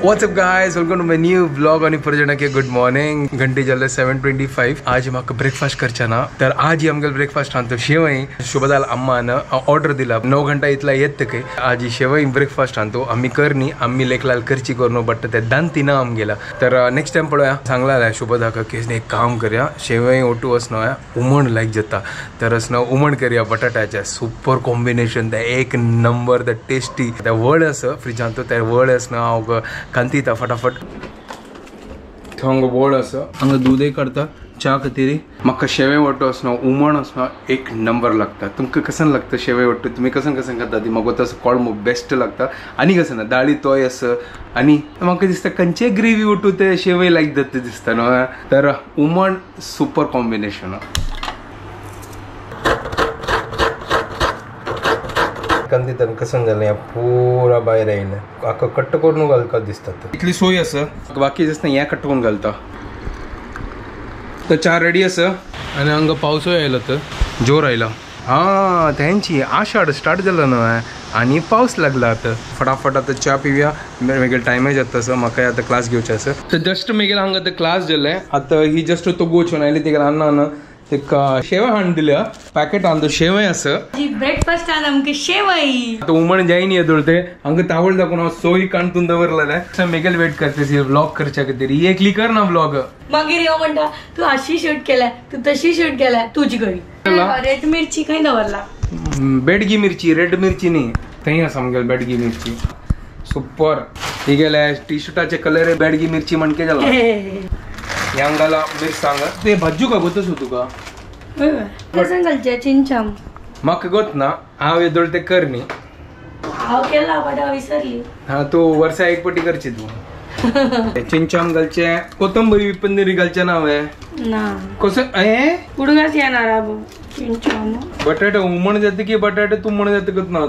What's up guys, welcome to my new vlog आणि परजणाके good morning. घंटे जाले 7:25। आज म्हाका ब्रेकफास्ट करचा ना, तर आज आमगे ब्रेकफास्ट आणतो शेवई। शुभदाल अम्मान ऑर्डर दिला 9 घंटा इतला येत काय। आज शेवई ब्रेकफास्ट आणतो आम्ही करनी आम्ही लेकलाल करची करनो बट ते दांती ना आम गेला। तर नेक्स्ट टाइम पळोवया सांगला शुभदा का केसने एक काम करया शेवई ओटू असनो उमण लायक जाता तर असनो उमण करया बटाट्याच्या सुपर कॉम्बिनेशन त्या एक नंबर त्या टेस्टी त्या वड असं फ्रिजांतो त्या वड असनो हांव कांतीता फटाफट हांगा वड असं हांगा दूधय काडता च्या खातीर। म्हाका शेवे वाटो असनो उमण असनो एक नंबर लागता। तुमकां कसन लागता शेवे वाटो, तुमी कसन कसन खाता ती म्हाका तसो कोळंबो बेस्ट लागता। आनी कसन ना दाळी तोय आसा आनी म्हाका दिसता खंयचे ग्रेवी वाटू ते शेवे लायक जाता दिसता न्हू। तर उमण सुपर कॉम्बिनेशन। कांतीतान कसन जालें पुरा भायर आयलें हाका कट्ट करून घालका दिसता इतली सोय आसा बाकी दिसता हें कट्ट करून घालता। तर च्या रेडी आसा आनी हांगा पावसूय आयलो तर जोर आयला। हां तेंची आषाढ स्टार्ट जालो न्हू आनी पावस लागला आतां। फटाफट आतां च्या पिवया, मेगेल टायमय जाता आसा, म्हाका आतां क्लास घेवचे आसा। तर जस्ट मेगेल हांगा आतां क्लास जालें आतां ही जस्ट तोगोवचो आयली तेगेल अन्ना तेका शेवय हाडून दिल्या पॅकेट आणतो शेवय आसा। ब्रेकफास्ट आन आमकां शेवय आतां उमण जायनी येदोळ ते हांगा तावळ दाखोवन हांव सोय कांतून दवरलेलें। मेगेल वेट करते व्लॉग करच्या खातीर ही एकली कर ना व्लॉग। मागीर यो म्हणटा तू अशी शूट केल्या तू तशी शूट केल्या तुजी करी। रेड मिरची खंय दवरला? बेडगी मिरची, रेड मिरची न्ही थंय आसा आमगेली बेडगी मिरची सुपर। ही गेल्या टी शर्टाचे कलर बेडगी मिरची म्हणके जाला। ह्यांगाला मिरसांग ते भाजू का गोतच तुका कसं घालचे चिंचाम म्हाका गोत ना हांव येदोळ ते कर न्ही हांव केला बट हांव विसरली। हा तू वर्सा एक पटी करची तू। चिंचाम घालचे कोथंबरी बिपंदरी घालचे ना हांवें ना कसं ए उडगास येणार आबो चिंचाम बटाटे उमण जाता की बटाटे तूं म्हण जाता कत ना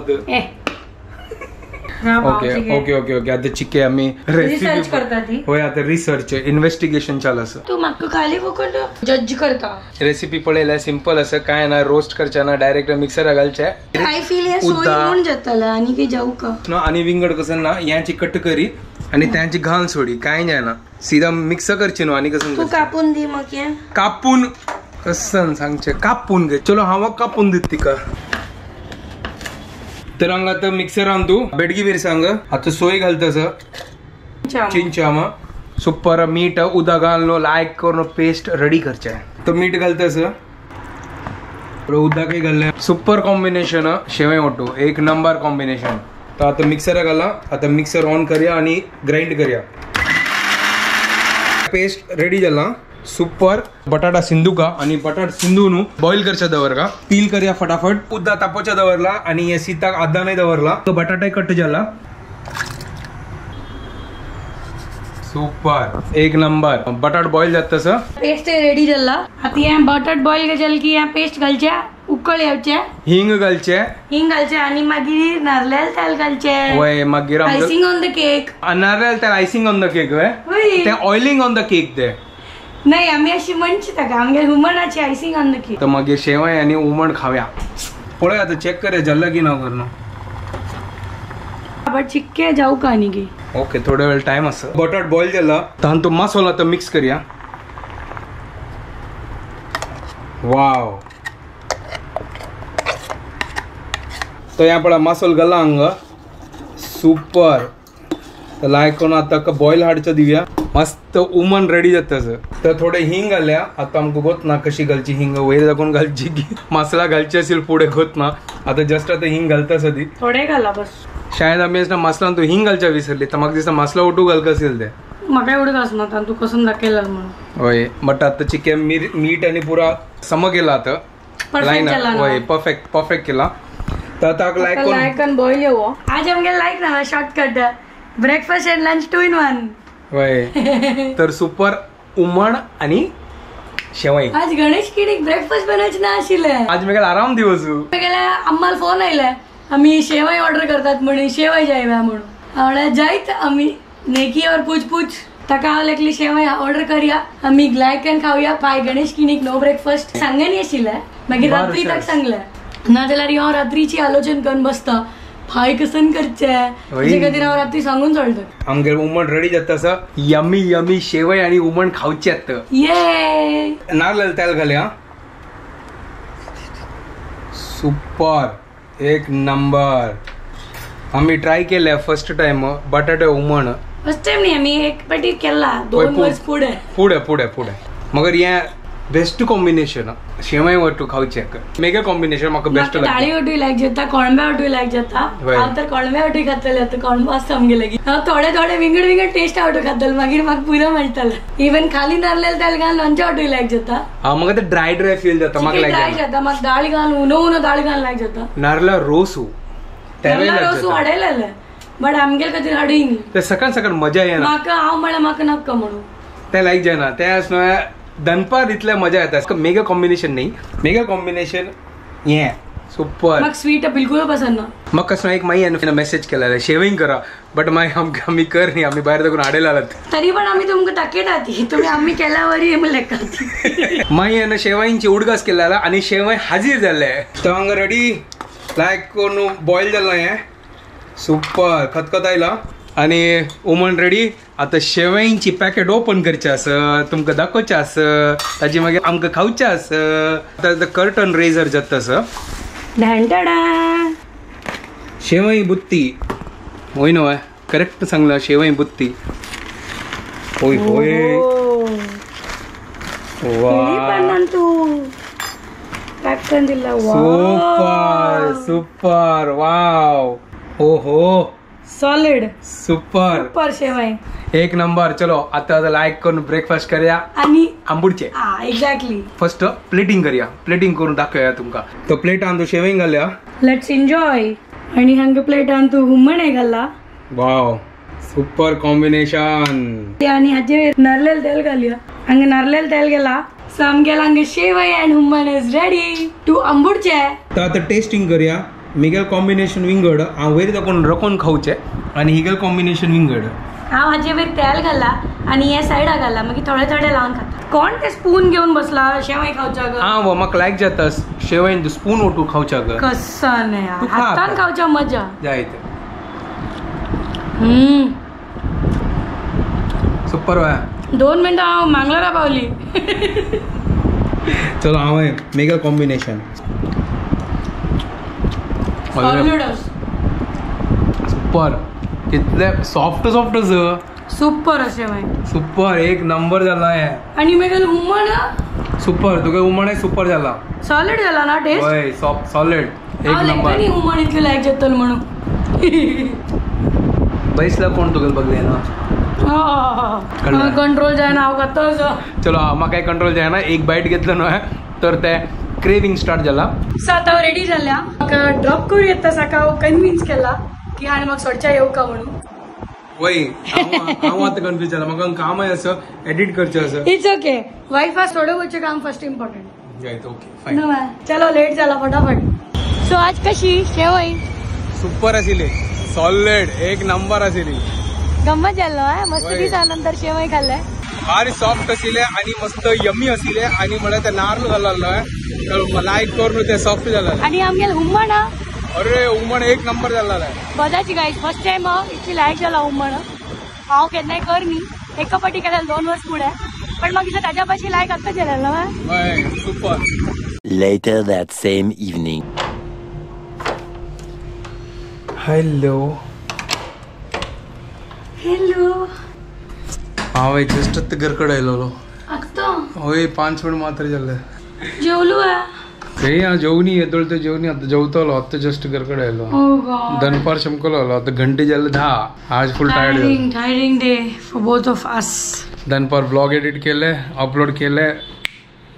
ओके ओके ओके ओके आता चिके आम्ही रिसर्च करता ती होय आता रिसर्च इन्व्हेस्टिगेशन चालू आसा। तू म्हाका खाली फकत जज करता। रेसिपी पळयल्या सिंपल आसा काय ना रोस्ट करचे ना डायरेक्ट मिक्सरा घालचे। I feel हे सोय म्हूण जातले आनी काही जाऊ का ना आनी विंगड कसं ना यांची कट करी आणि त्यांची घाल सोडी काय जायना सीधा मिक्स करची न्हू। आनी कसं तू कापून दी मग हे कापून कसं सांगचे कापून घे चलो हांव कापून दित तिका। तर हांगा आतां मिक्सरान तूं बेडगी मिरसांग आतां सोय घालता आसा चिंचाम सुपर मीठ उदक घालून लायक करून पेस्ट रेडी करचें। तर मीठ घालता आसा उदकय घातलें सुपर कॉम्बिनेशन शेवय वाटू एक नंबर कॉम्बिनेशन। तर आतां मिक्सरा घाला आतां मिक्सर ऑन करया आनी ग्रायंड करया। पेस्ट रेडी जाला सुपर। बटाटा सिंधुका आणि बटाटा सिंधू न्हू बॉईल करच्या दवरका पील करया फटाफट उद्दा तापोवच्या दवरला आणि हे सीताक आदानय दवरला तो बटाटाय कट जाला सुपर एक नंबर। बटाट बॉईल जाता तसं पेस्ट रेडी जाला। आता हे बटाट बॉईल जाल की हे पेस्ट घालचे उकळ येवचे हिंग घालचे हिंग घालचे आणि मागीर नारळ तेल घालचे वय मागीर आयसिंग ऑन the cake नारळ तेल आयसिंग ऑन the cake वय ते ऑइलिंग ऑन the cake ते नाही आम्ही अशी म्हणची ताका आमगे हुमणाची आयसिंग ऑन the cake. तर मागीर शेवय आनी हुमण खावया पळय आतां चेक करया जाल्ला की ना करून बट चिक्के जाऊ का न्ही की ओके थोडो वेळ टायम आसा। बटाट बॉईल जाला तातूंत तो मसालो आतां मिक्स करया। वाव तो ह्या पळय मसालो घाला हांगा सुपर। तर लायक करून आतां बॉईल हाडचो दिवया मस्त उमण रेडी जाता सर। तर थोडे हिंग घाल्या आतां आमकां गोत ना कशी घालची हिंग वयर दाखोवन घालची की मसाला घालची असेल फुडें गोत ना आतां जस्ट आतां हिंग घालता आसा ती थोडे घाला बस। शायद आमी आसतना मसाल्यान तूं हिंग घालच्या विसरली तर म्हाका दिसता मसाला ओटू घालका असेल ते म्हाका एवढं घालना तूं कसं दाखयला म्हणून हय बट आतां चिकन मीठ आनी पुरा सम केला आतां लायन हय परफेक्ट परफेक्ट केला। तर आतां लायक बॉईल येवो आज आमगे लायक ना shortcut breakfast and lunch 2 in 1 वय। तर सुपर उमण आणि शेवई। आज गणेश किडीक ब्रेकफास्ट बनवचे ना आशिल्लें आज मेगेल आराम दिवस। मेगेले अम्माल फोन आयले आमी शेवई ऑर्डर करतात म्हणून शेवई जाय म्हणून हांव जायत आमी नेकी और पूछ पूछ ताका हांव एकली शेवई ऑर्डर करया आमी लायक आनी खावया पाय गणेश किणीक नो ब्रेकफास्ट सांगनी आशिल्लें मागीर रात्री ताका सांगलें। ना जाल्यार हांव रात्रीची आलोचन करून बसता फाय कसन करचे ताजे खातीर हांव रात्री सांगून सोडटा. आमगेर हुमण रेडी जाता असं यमी यमी शेवय आणि हुमण खावचे ये. नारळ तेल घाले. हा सुपर एक नंबर. आम्ही ट्राय केले फर्स्ट टाइम बटाटे हुमण. फर्स्ट टाइम नाही, आम्ही एक पाटी केला 2 वर्ष पुढे पुढे पुढे पुढे. मगर हे बेस्ट कॉम्बिनेशन शेवय वटू खावचे मेगा कॉम्बिनेशन म्हाका बेस्ट लागता. दाळी वटूय लायक जाता, कोळंब्या वटूय लायक जाता. हांव तर कोळंब्या वटूय खातले आतां कोळंबो आसता आमगेले की हांव थोडे थोडे विंगड विंगड टेस्ट आवटू खातले मागीर म्हाका पुरो मेळटले. इवन खाली नारलेले तेल घालून लोणच्या वटूय लायक जाता. हांव म्हाका ते ड्राय ड्राय फील जाता. म्हाका लायक जाता. म्हाका दाळ घालून उनो उनो दाळ घालून लायक जाता. नारला रोसू नारला रोसू वाडयलेले बट आमगेले खातीर हाडूय ते सकाळ सकाळ मजा येना म्हाका. हांव म्हळ्यार म्हाका नाका म्हणून ते लायक जायना. ते दनपार इतले मजा येता. मेगा कॉम्बिनेशन नाही, मेगा कॉम्बिनेशन ये सुपर. म्हाका स्वीट बिलकुल पसंद ना. म्हाका कसं एक माई मेसेज केला शेविंग करा बट my आम्ही कर नाही, आम्ही बाहेर दाखवून हाडेल आलात. तरी पण आम्ही तुमका दाखयतात तुम्ही आम्ही केल्यावर लेखात. माई शेवाईंची उडगास केला आणि शेवाई हाजीर जाल्ले. तो हांगा रेडी लायक करून बॉयल जाल्लो हें सुपर खतखत आयला आणि हुमण रेडी. आता शेवयांची पॅकेट ओपन करचे आसा, तुमकां दाखोवचें आसा, ताजी मागीर आमकां खावचें आसा. आतां कर्टन रेजर जाता आसा. शेवई बुत्ती होय न्हय करेक्ट सांगला शेवई बुत्ती. होय होय सुपर सुपर वाव हो हो सॉलिड सुपर सुपर शेवई एक नंबर. चलो आता लाईक करून ब्रेकफास्ट करूया आणि आंबुडचे. एक्झॅक्टली फर्स्ट प्लेटिंग करूया. प्लेटिंग करून दाखवूया तुमका. तो प्लेटान तू शेवई घालया. Let's enjoy. आणि हांगा प्लेटान तू हुमण घाला. Wow super combination. आणि हाचे नारळेल तेल घालया. हांगा नारळेल तेल गेला. सो आमगेला हांगा शेवई अँड हुमण is ready to आंबुडचे. तर आता टेस्टिंग करूया. मिगेल कॉम्बिनेशन विंगड हांव वयर दाखोवन रकोवन खावचे आणि हिगेल कॉम्बिनेशन विंगड. हांव हाजे वयर तेल घाला आणि हे सायडा घाला मागीर थोडे थोडे लावन खाता. कोण ते स्पून घेवन बसला शेवई खावच्या ग? हां म्हाका लायक जाता शेवईन स्पून ओटू खावच्या ग. कसं नाही हातान खावच्या मजा जायत. सुपर वा. 2 मिनटां हांव मांगलोरा पावली. चलो हांव मेगा कॉम्बिनेशन सुपर. कितले सॉफ्ट सॉफ्ट सुपर अशें सुपर एक नंबर जाला हे. आणि मागीर हुमण सुपर. तुगे हुमण सुपर जाला सॉलिड जाला ना टेस्ट. हय सॉफ्ट सॉलिड एक नंबर. हुमण इतले लायक जातले म्हणून बैसला कोण तुगे बघले ना कंट्रोल जायना हांव खाता. चलो म्हाका कंट्रोल जायना. एक बायट घेतलो न्हय तर ते क्रेविंग स्टार्ट जाला. सो आतां हांव रेडी जाल्या. म्हाका ड्रॉप करूं येता साका हांव कन्विन्स केला की हाणें म्हाका सोडच्या येवका म्हणून. वय हांव आतां कन्फ्यूज जाला. म्हाका काम आसा एडिट करचें आसा. It's okay. वायफा सोडोवचें काम फर्स्ट इम्पॉर्टंट. Okay fine. चलो लेट जाला फटाफट. सो आज कशी शेवई? सुपर आशिल्ली सॉलिड एक नंबर आशिल्ली. गम्मत जाल्लो मस्त दिसा नंतर शेवई खाल्ले. भारी सॉफ्ट आशिल्ले आणि मस्त यमी आशिल्ले आणि म्हळ्यार ते नारळ घाल्लो लायक करून ते सॉफ्ट जाला. आणि आमगेले हुमण अरे हुमण एक नंबर जाला. बजाची गायज फर्स्ट टाइम इतली लायक जाला हुमण. हांव केन्नाय कर न्ही एका फाटी केल्यार 2 वर्स फुडें पण मागीर ताज्या पाशी लायक आतां जालें ना. Super. Later that same evening. Hello hello. हांव एक जस्ट घरकडे आयलेलो. आतां हय 5 मिनट मात्र जाले. जेवलो हे जेवणी येदोळ ते जेवणी आतां जेवतलो. आतां जस्ट घरकडे आयलो. दनपार चमकलो आलो. आतां घंटे जाले 10. आज full tired. Tiring day for both of us. दनपार ब्लॉग एडिट केले अपलोड केले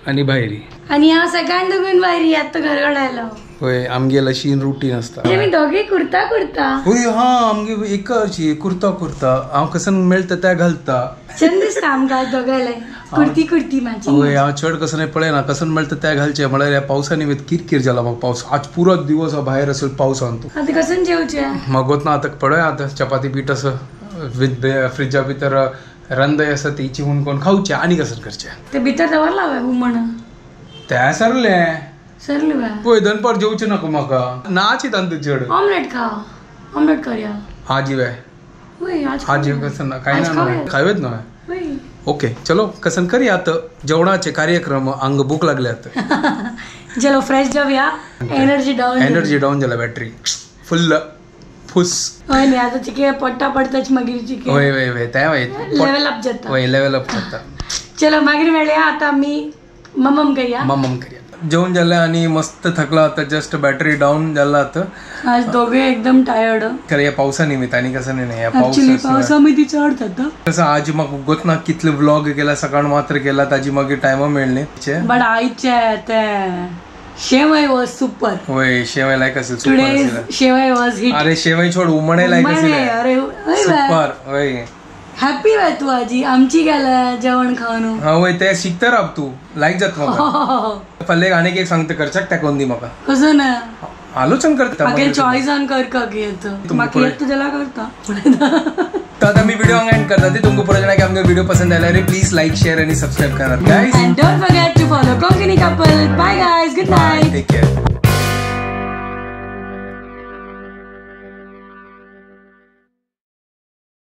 आणि भायरी. आणि हांव सकाळ दोगून भायरी आतां घरकडे आयलो. हय आमगेल अशी रुटीन आसता. आमी दोगे कुर्ता कुर्ता. हय हा आमगे एक अशी कुर्ता कुर्ता हांव कसन मेळटा त्या घालता. चंद दिसता आमकां दोगांय कुर्ती कुर्ती माझी. हय हांव चड कसं पळयना कसन मेळटा त्या घालचे. म्हळ्यार ह्या पावसांनी किरकिर जाला म्हाका. पावस आज पुरो दिवस भायर असेल पावसान. तूं आतां कसन जेवचें मगोत ना. आतां पळय आतां चपाती पीठ आसा विथ फ्रिजा भितर रंदय आसा तेची हून कोण खावचें आनी कसन करचें. ते भितर दवरला हांवें हुमण त्या सरलें सरली बा पळय दनपार जेवचें नाका म्हाका नाच तांतू चड. ऑमलेट खा, ऑमलेट करूया आज. वे आज आज कसं ना काय ना खावेत ना. ओके चलो कसन करूया जेवणाचे कार्यक्रम. अंग भूक लागल्यात. चलो फ्रेश जाऊया. एनर्जी डाऊन, एनर्जी डाऊन झाला, बॅटरी फुल फुस. होय नाही आता चिके पट्टा पडताच मागीर चिके. होय होय होय त्या लेवल अप जाता. होय लेवल अप जाता. चलो मागीर मेळया. आता मी ममम करूया, ममम करूया. जेवण झालं आणि मस्त थकला आता, जस्ट बॅटरी डाऊन झाला आता. आज दोघे एकदम टायर्ड. खरं या पावसा निमित्त आणि कसं नाही या पावसामध्ये चढ जाता कसं. आज मग गोत ना कितले व्लॉग केला सकाळ मात्र केला ताजी मागीर टायम मेळले. बट आईचे ते शेवई वॉज सुपर. होय शेवई लायक असेल सुपर. शेवई was hit. अरे शेवई छोड उमणे लायक असेल. अरे सुपर. होय हॅपी वे तू आजी आमची गेला जेवण खाऊन. हा होय ते शिकता राव तू लायक जात म्हाका. फाल्यां आनीक एक सांगता करच्याक त्या कोण दी म्हाका कसं ना आलोचन करता मागीर चॉयसान कर का घेत मागीर तुझ्याला करता. तर आता मी व्हिडिओ एंड करता. ते तुमको पुढे की आमचा व्हिडिओ पसंद आला रे प्लीज लाईक शेअर आणि सबस्क्राईब करा guys. And don't forget to follow Konkani couple. Bye guys, good night, take care.